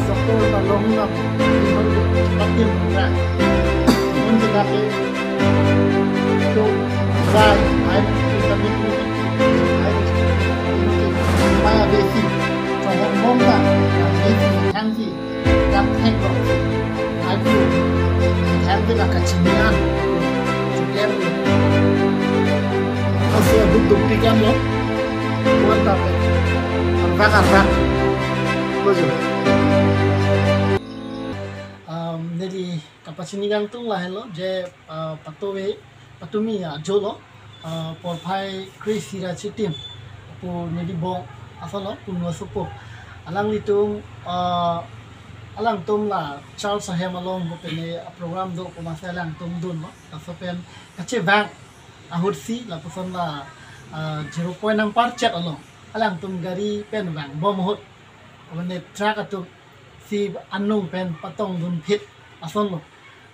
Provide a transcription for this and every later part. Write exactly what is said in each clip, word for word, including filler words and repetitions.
Doctor ta long na patim ra. Mun ke dake to bai ai internet ni ai mai a besi. Chong hong hong na besi thang si. Dam thek lo. Ai pu thang si la kachini an. Chuklem lo. Aso duk duk pikan lo. Kuan ta pe. Arbak arbak. Lo jo. Um, neli kapachini kangtung lahenlo je, uh, patuve, patumi ajo lo, uh, porphai kre-isi ra chitim pu neli bong ason lo, pu no supo. Alanglitum, uh, alangtum la Charles ahem along pu pene program do pu masi alangtum dunlo. Laso pen kachevang ahut si lapuson la, uh, zero point nangparchet along alangtum gari pen vangbom ahut. Mane truck atum si anung pen patongdun phit ason lo.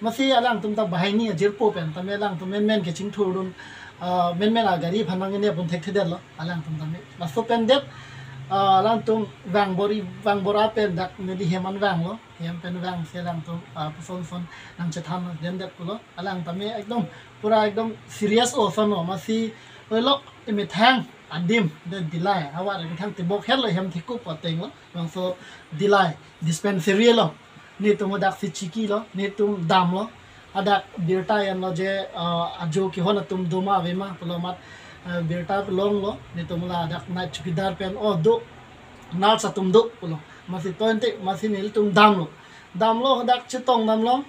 Masi alangtum ta banghini ajirpo pen tame alangtum menmen kechingthurdun, ah, menmen agari aphan nangine pon thekthedetlo alangtum tame. Laso pen det, ah, alangtum vangbor-i vangbor a pen dak neli hem an vanglo. Hem pen vang si alangtum, ah, puson son nangchethan den det pulo. Alang tame ekdom pura ekdom serious o ason lo. Masi oi lok emethang adim de Dillai. Awa emethang tebok het lo hem thekup ateng lo. Bangso Dillai dispensary lo. Netum dak si chikilo, netum damlo. Hadak birta enlo je, ah, ajo kehon atum doma avema pulo amat, ah, birta longlo, netum la dak night chowkidar pen, oh, do, nurse atum do pulo. Masi tointe, masi nelitum damlo. Damlo hadak chetong damlo,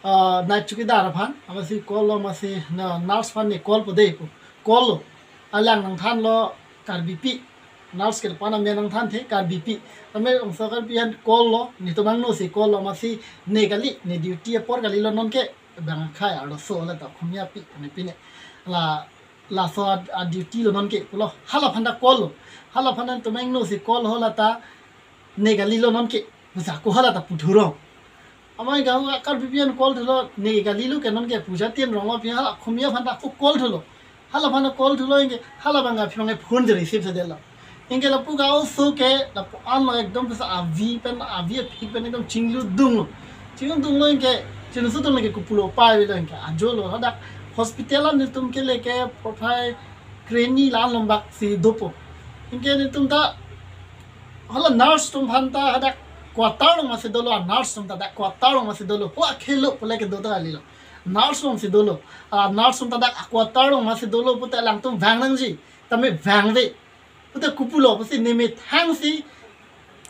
ah, night chowkidar aphan, masi call lo, masi na nurse aphan ne call po de pu. Call lo. Alang nangthanlo Karbipi. Nurse ke pana me nangthanthe Karbipi. Tame ongso Karbi an call lo, netum angno si call lo, masi ne kali, ne duty apor kalilo nonke, bang akhai arloso la ta Okhomia pi, ne pine. La, laso a, a duty lo nonke pulo. Hala aphan ta call lo. Hala aphan netum angno si call lo la ta ne kalilo nonke. Puja ko hala ta puthurong. Amai gahu akar bibian call thulo, ne kalilo ke nonke puja tin rong lo pi hala Okhomia aphan ta ko call thulo. Hala aphan call thulo anke, hala abang aphi abang phone je receive sedetlo. Anke lapu ga oso ke, lapu-an lo ekdom pisa avi pen, avi aphi pen ekdom chinglu dunglo. Chinglu dunglo anke, chinglu sudung lake kupulo pai avelo anke, ajo lo, hadak hospital an netum ke lake porphai kre-ini la-an lom bak si dopo. Anke netum ta, hala nurse atum aphan ta hadak quarter along masi dolo, nurse atum ta dak quarter along masi dolo. Ho akhelo pule ke do ta kalilo. Nurse along si dolo. Ah, nurse atum ta dak quarter along masi dolo pute alangtum vang nangji. Tame vangve. Pute kupulo pusi ne methang si,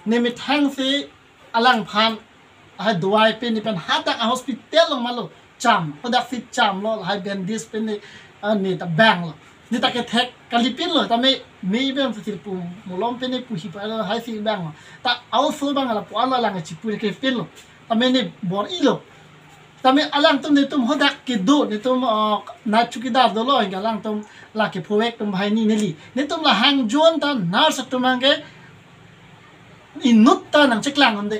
ne methang si alangphan, ah, dawai pen ne pen hadak a hospital along malo. Cham, hadak si chamlo, lahai bandage pen ne, ah, ne ta banglo. Ne ta kethek kalipinlo, tame me pen si pu molom pen ne puhi pa lahai si banglo. Ta a oso abang lapu-an lo alang chipu kepinlo. Tame ne bor-ilo. Tame alangtum netum hadak kedo, netum, ah, night chowkidar dolo, anke alangtum la kephovek atum banghini neli. Netum la hangjon ta nurse atum anke inut ta nangcheklang unde.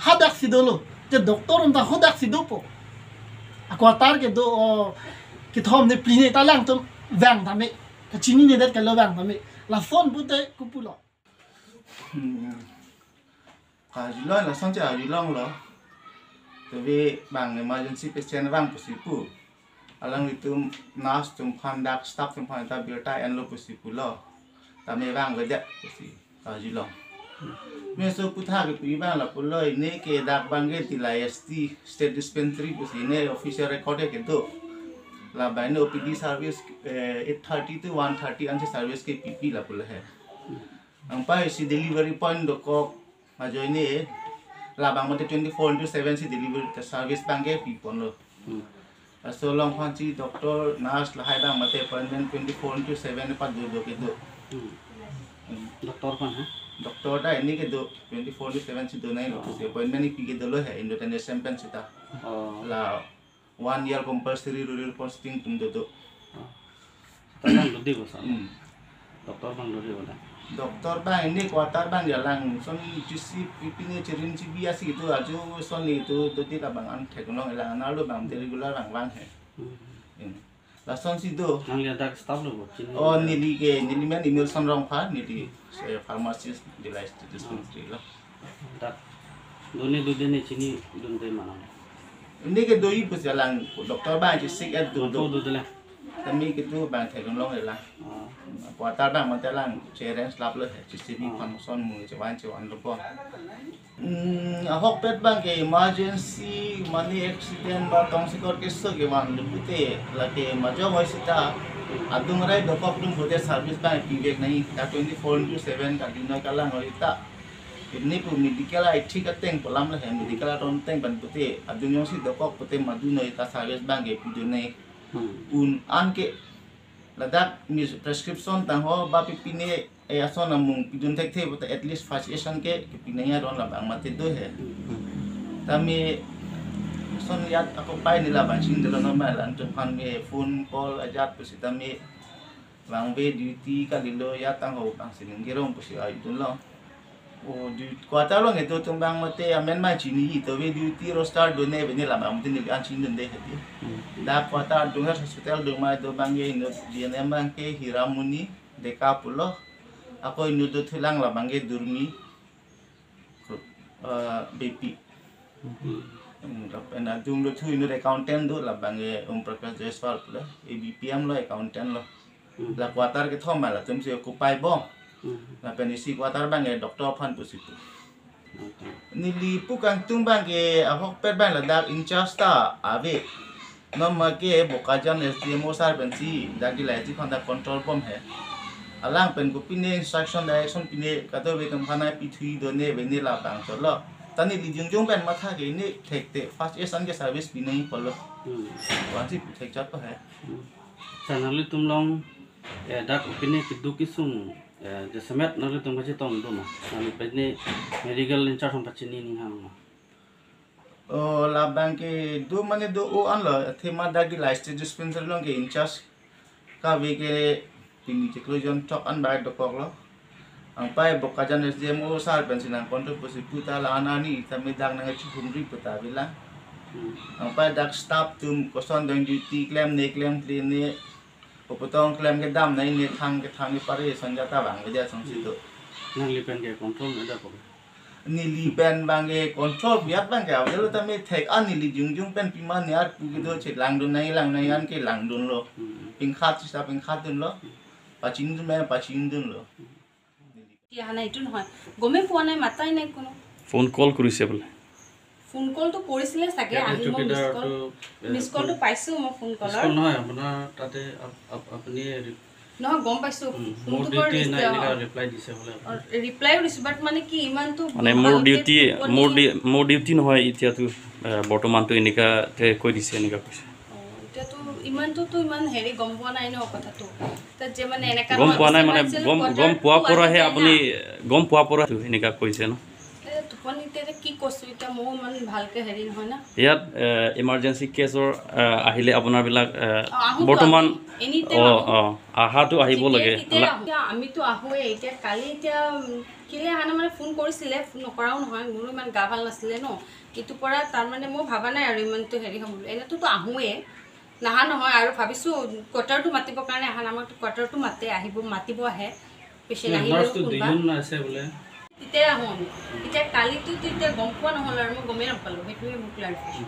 Hadak si dolo. Te doctor atum ta hadak si dopo. A quarter kedo, oh, kethom ne phli ne ta alangtum vang tame. Kachininedet kalo vang tame. Lason pute kupulo. Hmm. Kajulong lason che ajulonglo. Tove bang emergency patient vang pusi pu. Alanglitum nurse atum aphan dak staff atum aphan ta birta enlo pusi pulo. Tame vangvedet pusi kajulong. Me so putha ke pu abang lapulo, ne ke dak abang ke Dillai S T State Dispensary pusi ne official record kedo. Labang ne O P D service, eh, eight thirty to one thirty ansi service kepipi lapulo he. Anparsi delivery point dokok ajoine labang mate twenty-four into seven si delivery service abang ke piponlo. Hmm. Laso along aphansi doctor, nurse lahai abang mate appointment twenty-four into seven pa do do kedo. Hmm. Hmm. Doctor aphan, ha? Doctor ta ne kedo twenty-four into seven si donai lo. Oh. Si appointment ipi kedolo he, Indo T N S M pen sita. Oh. La one year compulsory rural posting atum dodo. Oh. Tadang dodi bosa. Hmm. Doctor abang dodi bola. Doctor abang ne quarter abang jalang son G C P P ne chirin chibi asi itu ajo son itu dodi labang an theklong elang an arlo abang de regular abang vang he. Hmm. Hmm. Lasonsi do. Nangli dak staff lo bo, chini. Oh, neli ke, neli men Emilson Rongphar, neli, eh, pharmacist Dillai State Dispensary lo. Dak Done do dene chinidunde ma nang. Ini ke do-i pusi alang doctor abang chesik-et do Apo do. Do dele. Tame kedo abang theklong-e lang. Ah. Quarter abang mate lang che-arrange lap lo he. Chesik-i Ah. Phan son mu chevan chevan lo po. Hmm, ahokpet abang ke emergency mane accident ba tongsekot keso kevan lo pute lake majok oi seta adung rai dokok dun pute service abang pivek nangji ta twenty-four into seven kadino kalang oi ta. Ini pu medical aithik ateng pu alam lo he, medical aron ateng pen pute adung jongsi dokok pute madun oi ta service abang ke pidun nangji. Hmm. Un an ke ladak mis prescription tangho ba pipine e ason amung pidun thekthe pute at least first aid ason ke kepi nangji aron labang mate do he. Hmm. Tame ason ajat ako pai neli labang chini dolo normal an tuphan me phone call ajat pusitame vangve duty kalilo ajat tangho bang sining gerong pusi ai dunlo. O duty quarter along kedo atum abang mate amen ma chini-i to ave duty roster done ave ne labang mate neli an chinidunde hedi. Hmm. Dak quarter adung he hospital adung ma do abang ke inut D N M abang ke Hiramoni Deka pulo. Ako inut dothulang labang ke Durmi, eh, Beypi. Hmm. Hmm, lapen adung dothu inut accountant do labang ke Om Prakash Jaiswal pulo. A B P M lo accountant lo. Hmm. La quarter kethom ma latum si occupy bom. Hmm. Lapen isi quarter abang ke doctor aphan pusi pu. Okay. Neli pu kangtung abang ke ahokpet abang ladak in charge ta ave. Non ma ke Bokajan S D M O sir pensi dak dilai ji aphan ta control bom he. Alang pen kopine instruction direction pine kadokave atum aphan ai pithu-i done ave ne labang cholo. Ta neli jongjong pen matha ke ne thekte first aid ason ke service pi nangji pulo. Hmm. Vansi pu thekchot po he. Hmm. Sa nanglitum along, eh, dak opine kedo kesung, eh, jasemet nanglitum kachetong do ma? Nangli pine medical in charge along pachini ning hang ma? O labang ke do mane do-o an lo, athema dak dilai state dispensary along ke in charge kave ke pini chiklo jon chok an bai dokok lo. Angpai Bokajan S D M O sir pensi nang control pusi pu ta la an ani tame dak nangchihumri puta bilang. Hmm. Angpai dak staff atum koson dang duty klem ne klem kle ne, koputong klem kedam nangji ne thang kethang kepare ason ajat ta vangve asonsi do. Nangli pen ke control ne dak ko? Neli pen abang ke control biat abang ke avelo tame thek an neli jongjong pen pima niar pu kedo che langdun nangji lang nangji an ke langdunlo. Hmm. Pingkhat sisa pingkhat dunlo. Pachini dun abang pachini dunlo. কি অহা নাই, এইটো নহয়। গমেই পোৱা নাই, মাতাই নাই কোনো। ফোন কল কৰিছে বোলে। ফোন কলটো কৰিছিলে চাগে, ইয়াতে আহিব মিছ কল। চকীদাৰটো, এ, মিছ কলটো ফোন পাইছোঁ মই ফোন মিছ কলৰ। কল নহয়, আপোনাৰ তাতে আপ-, আপ-, আপুনি ৰি-, নহয়, গম পাইছোঁ। উম, ফোনটো মোৰ বাৰ ডিউটি ৰিচিভ নাই, অ। এনেকা ৰিপ্লাই দিছে বোলে। অ, ৰিপ্লাইও দিছোঁ, বাট মানে কি ইমানটো মানে মোৰ ভালকে ডিউটি, টোপনি মোৰ ডি-, মোৰ ডিউটি নহয় এতিয়াতো, এ, বৰ্তমানতো এনেকাতে কৈ দিছে, এনেকা কৈছে। অ, এতিয়াতো ইমানটোতো ইমান হেৰি গম পোৱা নাই ন কথাটো। তাত যে মানে এনেকা গম নহয়, পোৱা নাই মানে, ইমাৰ্জেঞ্চি গম, ৱাৰ্ডটো গম পোৱা আহি পৰাহে যায় আপুনি, না। গম পোৱা পৰা এনেকা কৈছে ন? এ, টোপনি এতিয়া কি কৈছো, এতিয়া ময়ো ইমান ভালকে হেৰি নহয় না। ইয়াত, এ, ইমাৰ্জেঞ্চি কেছৰ, এ, আহিলে আপোনাৰবিলাক, এ, অ, আহোতো বৰ্তমান, আমি। এনি টাইম অ, আহো। অ, আহাটো আহিব যেতিয়াই লাগে। তেতিয়াই লা- আহো। এতিয়া আমিতো আহোৱে। এতিয়া কালি এতিয়া, উম, কেলে আহা নাই মানে ফোন কৰিছিলে, ফোন নকৰাও নহয়, মোৰো ইমান গা ভাল নাছিলে ন। এইটো পৰা তাৰমানে মই ভাবা নাই আৰু ইমানটো হেৰি হ'ব বুলি। এনেতোতো আহোৱে। নাহা নহয় আৰু ভাবিছো কোৱাৰ্টাৰটো মাতিবৰ কাৰণে আহা নাই, আমাকতো কোৱাৰ্টাৰটো মাতে, আহিব, মাতিব আহে। পেচেণ্ট এই আহিলেও নাৰ্ছটো কোনোবা। দুজন আছে বোলে। তেতিয়াই আহো আমি। এতিয়া কালিতো তেতিয়া গম পোৱা নহ'ল আৰু মই গমেই নাপালো, সেইটোৱে মোৰ ক্লাৰিফিকেশ্যন।